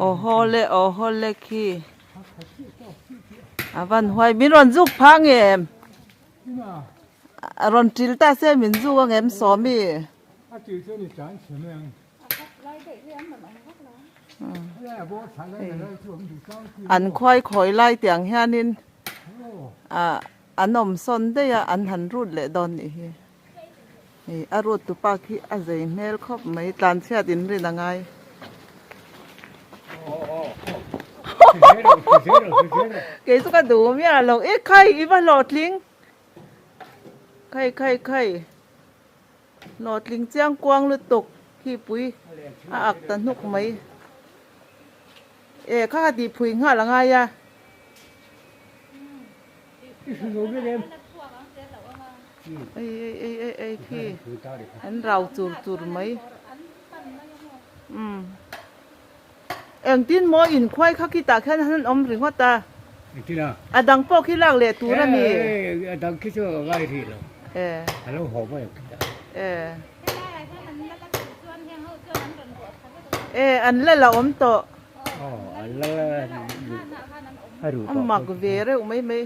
Aw haw le aw haw le khi a van huai min rawn zuk phah ang em a rawn til ta se min zuk ang em sawmi an khuai khawi lai tiang hianin ah an awm sawn daih a an han rut leh dawn nih hi. Hei a rut tu pa khi a zei hmel khawp mai tlan chhiat in rin a ngai. Kei chu ka duh miah lo e khai i va hlawhtling khai khai khai hlawhtling chiang kuang lutuk khi pui a ak ta hnuk mai e kha kha tih phui nghal a ngai a. Ei ei ei ei ei khi an rau chur chur mai umm engtin maw inkhuai kha khitah khian an awm ringawt a a dang pawh khi lak leh tur a ni a dang khi chu a ngai rih lo a lo haw mai ang khitah e an la la awm tawh a mak ve reuh mai mai.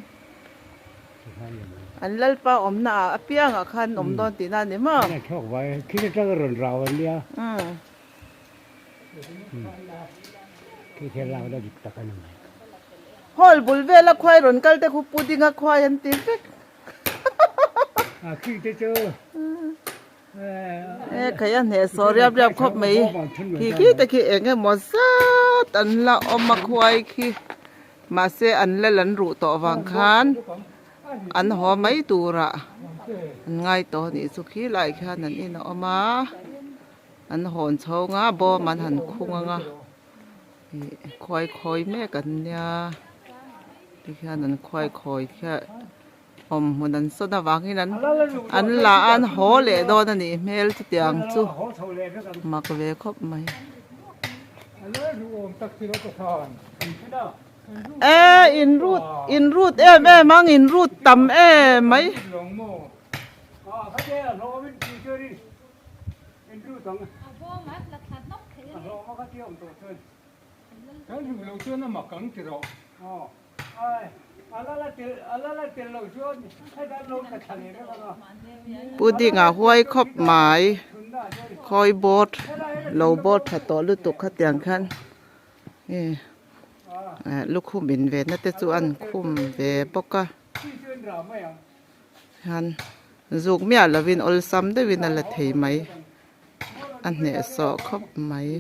An lalpa awmna ah apiangah khan awm dawn tihna a ni maw? Hall bul vela khuai rawn kal te khu pudding a khuai an ti vek. E khai a hneh saw riap riap khawp mai khi khi te khi eng emaw zat an la awm a khuai khi mahse an la lan ruh tawh vang khan an haw mai turah an ngai tawh a nih chu khi lai khian an in a awm a an hawn chhawng a bawm an han khung ang a ih khuai khawi mek an nia tikhian an khuai khawi khiah. Awm hmun an sawn avangin an an la a an haw leh dawn a nih hmel chutiang chu mak ve khawp mai. E in rut in rut em em ang in rut tam em mai. Pudding a huai khawp mai khawi board lo board tha tawh lutuk khatiang khan lukhum in ve na te chu an khum ve bawk a hian zuk miah lovin awlsam deuhin a la thei mai a hnehsawh khawp mai.